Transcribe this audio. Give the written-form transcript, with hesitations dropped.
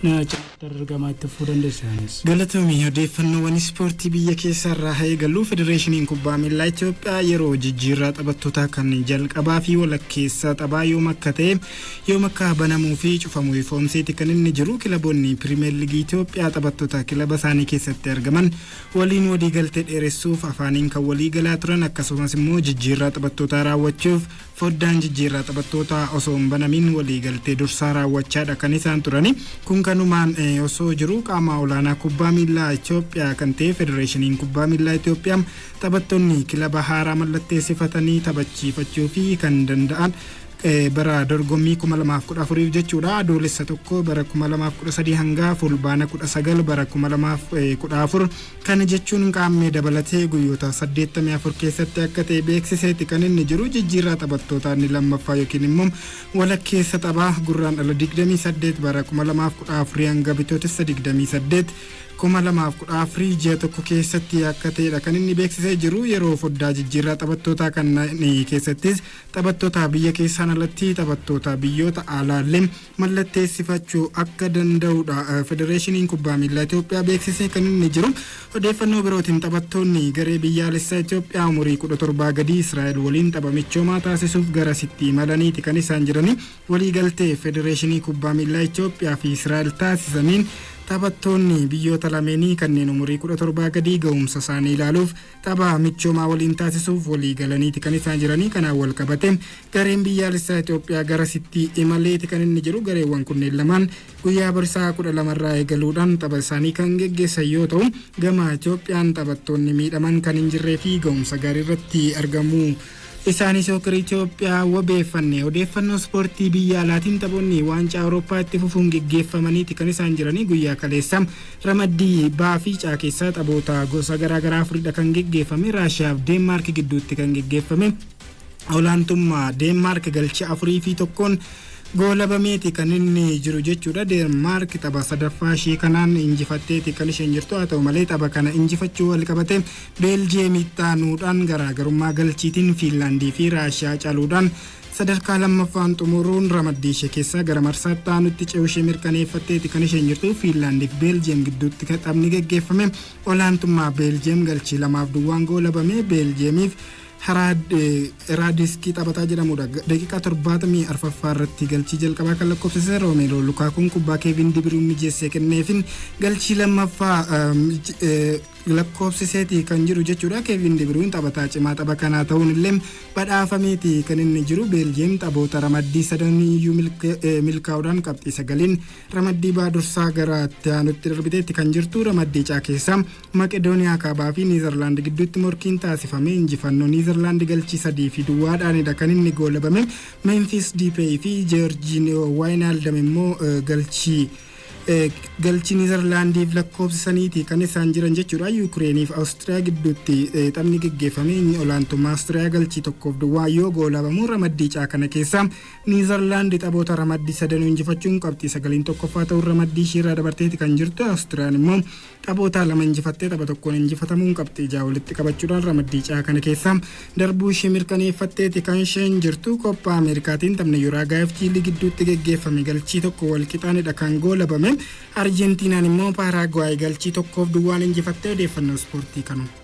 Na cinaatti argamaa, itti fufuu dandeessu Yohaannis. Galatoomii. Odeeffannoowwan ispoortii biyya keessaa irraa haa eegallu. Federeeshiniin Kubbaa Miillaa Itoophiyaa yeroo jijjiirraa taphattootaa kan jalqabaa fi walakkeessa taphaa yoom akka ta'e, yoom akka banamuu fi cufamu ifoomseeti kan inni jiru. Kilaboonni Pirimeer Liigii Itoophiyaa taphattoota kilaba isaanii keessatti argaman waliin walii galtee dheeressuuf afaaniin kan walii galaa turan, akkasumas immoo jijjiirraa taphattootaa raawwachuuf foddaan jijjiirraa taphattootaa osoo hin banamin walii galtee dursaa raawwachaadha kan isaan turani. Kun kanumaan osoo jiru, qaama olaanaa kubbaa miillaa Itoophiyaa kan ta'e Federeeshiniin Kubbaa Miillaa Itoophiyaa taphattoonni kilaba haaraa mallatteessifatanii taphachiifachuu fi kan danda'an bara dorgommii 2014 jechuudha, Adoolessa 1 bara 2013 hanga Fulbaana 19 bara 2014, kana jechuun Qaammee dabalatee guyyoota 84 keessatti akka ta'e beeksiseeti kan inni jiru. Jijjiirraa taphattootaa inni lammaffaa yookiin immoo walakkeessa taphaa Gurraandhala 28 bara 2014 hanga Bitootessa 28 2014, ji'a tokko keessatti akka ta'edha kan inni beeksisee jiru. Yeroo foddaa jijjiirraa taphattootaa kan keessattis taphattoota biyya keessaan alatti taphattoota biyyoota alaallee mallatteessifachuu akka danda'udha Federeeshiniin Kubbaa Miillaa Itoophiyaa beeksisee kan inni jiru. Odeeffannoo birootiin, taphattoonni garee biyyaalessaa Itoophiyaa umurii 17 gadii Israa'el waliin tapha michoomaa taasisuuf garasitti imalaniiti kan isaan jirani. Waliigaltee Federeeshinii Kubbaa Miillaa Itoophiyaa fi Israa'el taasisaniin taphattoonni biyyoota lameenii kanneen umurii 17 gadii ga'umsa isaanii ilaaluuf tapha michoomaa waliin taasisuuf walii galaniiti kan isaan jiranii. Kanaan wal qabate gareen biyyaalessaa Itoophiyaa garasitti imaleeti kan inni jiru. Gareewwan kunneen lamaan guyyaa barisaa 12rraa eegaluudhaan tapha isaanii kan geggeessan yoo ta'u, gama Itoophiyaan taphattoonni miidhaman kan hin jirree fi ga'umsa gaarii irratti argamu isaanii Soccer Itoophiyaa wabeeffanne. Odeeffannoo ispoortii biyya alaatiin, taphoonni Waancaa Awurooppaa itti fufuun geggeeffamaniiti kan isaan jiranii. Guyyaa kaleessa ramaddii baa fi caa keessaa taphoota gosa garaagaraa afuridha kan geggeeffame. Raashiyaa fi Deenmaark gidduutti kan geggeeffame olaantummaa Deenmaark galchii 4-1n goolabameeti kan inni jiru jechuudha. Deenmaark tapha sadaffaa ishee kanaan injifatteeti kan isheen jirtu. Haa ta'u malee, tapha kana injifachuu wal qabate Beeljeemitti aanuudhaan garaagarummaa galchiitiin Fiinlaandii fi Raashiyaa caluudhaan sadarkaa lammaffaan xumuruun ramaddii ishee keessaa gara marsaatti aanutti ce'uu ishee mirkaneeffatteeti kan isheen jirtu. Fiinlaandii fi Beeljeem gidduutti taphni geggeeffame olaantummaa Beeljeem galchii 2-0n goolabame. Beeljeemiif Raadiskii taphataa jedhamudha. Daqiiqaa 74ffaa irratti galchii jalqabaa kan lakkoofsise Roomeeloo Lukaakuun kubbaa Keevin Dibiruun mijeessee kenneefin galchii lammaffaa lakkoofsiseeti kan jiru jechuudha. Keevin Dibiruun taphataa cimaa tapha kanaa ta'uun illee badhaafameeti kan inni jiru. Beeljeem taphoota ramaddii sadaniyyuu milkaa'uudhaan qabxii 9n ramaddii baa dursaa gara itti aanutti darbiteetti kan jirtu. Ramaddii caa keessaa Maqedooniyaa Kaabaa fi Niizerlaand gidduutti morkiin taasifame injifannoo Niizerlaand galchii 3-0dhaanidha kan inni goolabame. Memphis Depay fi Georgiiniyoo Waayinaaldam immoo galchii Niizerlaandiif lakkoofsisaniiti kan isaan jiran jechuudha. Yukireeniif Awustiriyaa gidduutti taphni geggeeffame olaantummaa Awustiriyaa galchii 1-0 yoo goolabamu, ramaddii caa kana keessa Niizerlaandi taphoota ramaddii sadanuu injifachuun qabxii 9n tokkoffaa ta'uun ramaddii ishiirraa dabarteeti kan jirtu. Awustiriyaan immoo taphoota lama injifattee tapha tokkoon injifatamuun qabxii 6 walitti qabachuudhaan ramaddii caa kana keessa darbuu ishee mirkaneeffatteeti kan isheen jirtu. Koppaa Ameerikaatiin taphni Yuraagaay fi Chiilii gidduutti geggeeffame galchii 1 wal qixaanidha kan goolabame. Arjentiinaan immoo Paaraaguwaay galchii 1-0n injifattee. Odeeffannoo ispoortii kanuma.